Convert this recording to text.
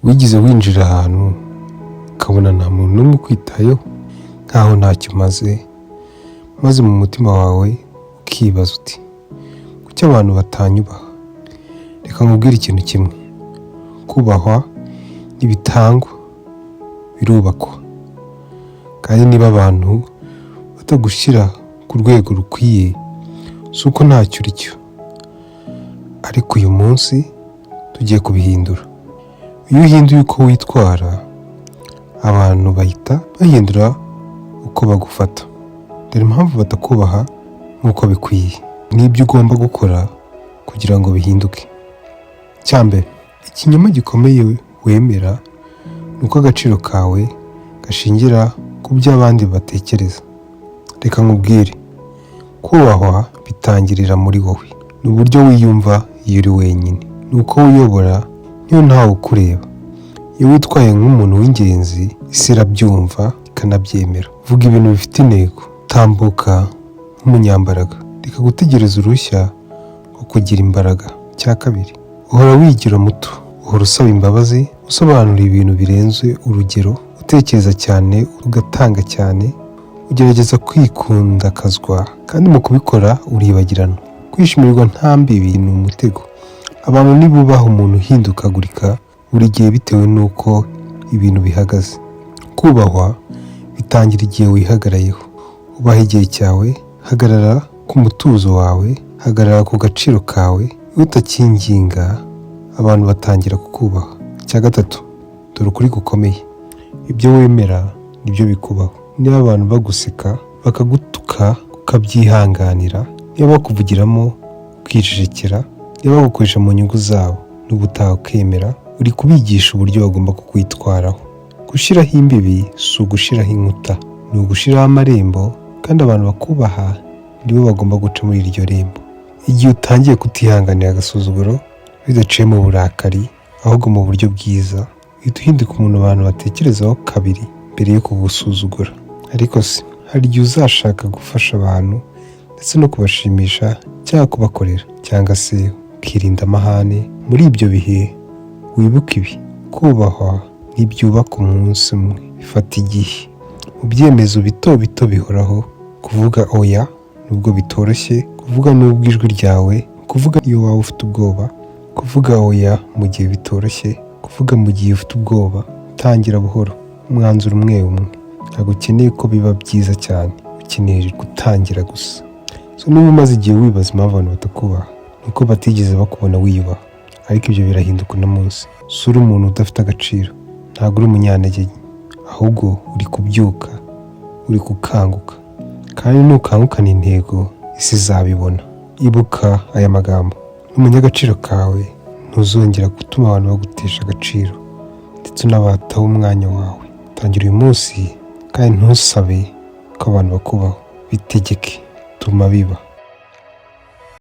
Wigeze winjira ahantu ukabona nta muntu n'umwe ukwitayeho, nkaho ntacyo umaze, maze mu mutima wawe ukibaza uti: "Kuki abantu batanyubaha?" Reka nkubwire ikintu kimwe: kubahwa ntibitangwa, birubakwa. Kandi niba abantu batagushyira ku rwego rukwiye, si uko ntacyo uri cyo. Ariko uyu munsi tugiye kubihindura. Iyo uhinduye uko witwara, abantu bahita bahindura uko bagufata. Dore impamvu batakubaha nk'uko bikwiye n'ibyo ugomba gukora kugira ngo bihinduke. Icya mbere, ikinyoma gikomeye wemera ni uko agaciro kawe gashingira ku byo abandi batekereza. Reka nkubwire: kubahwa bitangirira muri wowe. Ni uburyo wiyumva iyo uri wenyine, ni uko wiyobora niyo ntawe ukureba. Iyo witwaye nk'umuntu w'ingenzi, isi irabyumva ikanabyemera. Vuga ibintu bifite intego, tambuka nk'umunyambaraga, reka gutegereza uruhushya rwo kugira imbaraga. Icya kabiri, uhora wigira muto, uhora usaba imbabazi, usobanura ibintu birenze urugero, utekereza cyane, ugatanga cyane, ugerageza kwikundakazwa, kandi mu kubikora uribagirana. Kwishimirwa nta mbibi ni umutego. Abantu ntibubaha umuntu uhindukagurika buri gihe bitewe n'uko ibintu bihagaze. Kubahwa bitangira igihe wihagarayeho. Ubaha igihe cyawe, hagarara ku mutuzo wawe, hagarara ku gaciro kawe. Iyo utakinginga, abantu batangira kukubaha. Icya gatatu, dore ukuri gukomeye: ibyo wemera nibyo bikubaho. Niba abantu baguseka, bakagutuka, ukabyihanganira, niba bakuvugiramo ukicecekera, niba bagukoresha mu nyungu zabo n'ubutaha ukemera, uri kubigisha uburyo bagomba kukwitwaraho. Gushyiraho imbibi si ugushyiraho inkuta, ni ugushyiraho amarembo, kandi abantu bakubaha nibo bagomba guca muri iryo rembo. Igihe utangiye kutihanganira agasuzuguro, bidaciye mu burakari ahubwo mu buryo bwiza, uhita uhinduka umuntu abantu batekerezaho kabiri mbere yo kugusuzugura. Ariko se hari igihe uzashaka gufasha abantu ndetse no kubashimisha cyangwa kubakorera, cyangwa se ukirinda amahane? Muri ibyo bihe wibuke ibi: kubahwa ntibyubaka umunsi umwe, bifata igihe mu byemezo bito bito bihoraho. Kuvuga oya nubwo bitoroshye, kuvuga nubwo ijwi ryawe, kuvuga iyo waba ufite ubwoba, kuvuga oya mu gihe bitoroshye, kuvuga mu gihe ufite ubwoba. Tangira buhoro, umwanzuro umwe umwe. Ntabwo ukeneye ko biba byiza cyane, ukeneye gutangira gusa. So niba umaze igihe wibaza impamvu abantu batakubaha, ni uko batigeze bakubona wiyubaha. Ariko ibyo birahinduka uno munsi. Si uri umuntu udafite agaciro, ntabwo uri umunyantege nke, ahubwo uri kubyuka, uri gukanguka. Kandi nukangukana intego, isi izabibona. Ibuka aya magambo: numenya agaciro kawe, ntuzongera gutuma abantu bagutesha agaciro ndetse unabataho umwanya wawe. Tangira uyu munsi, kandi ntusabe ko abantu bakubaho, bitegeke, tuma biba.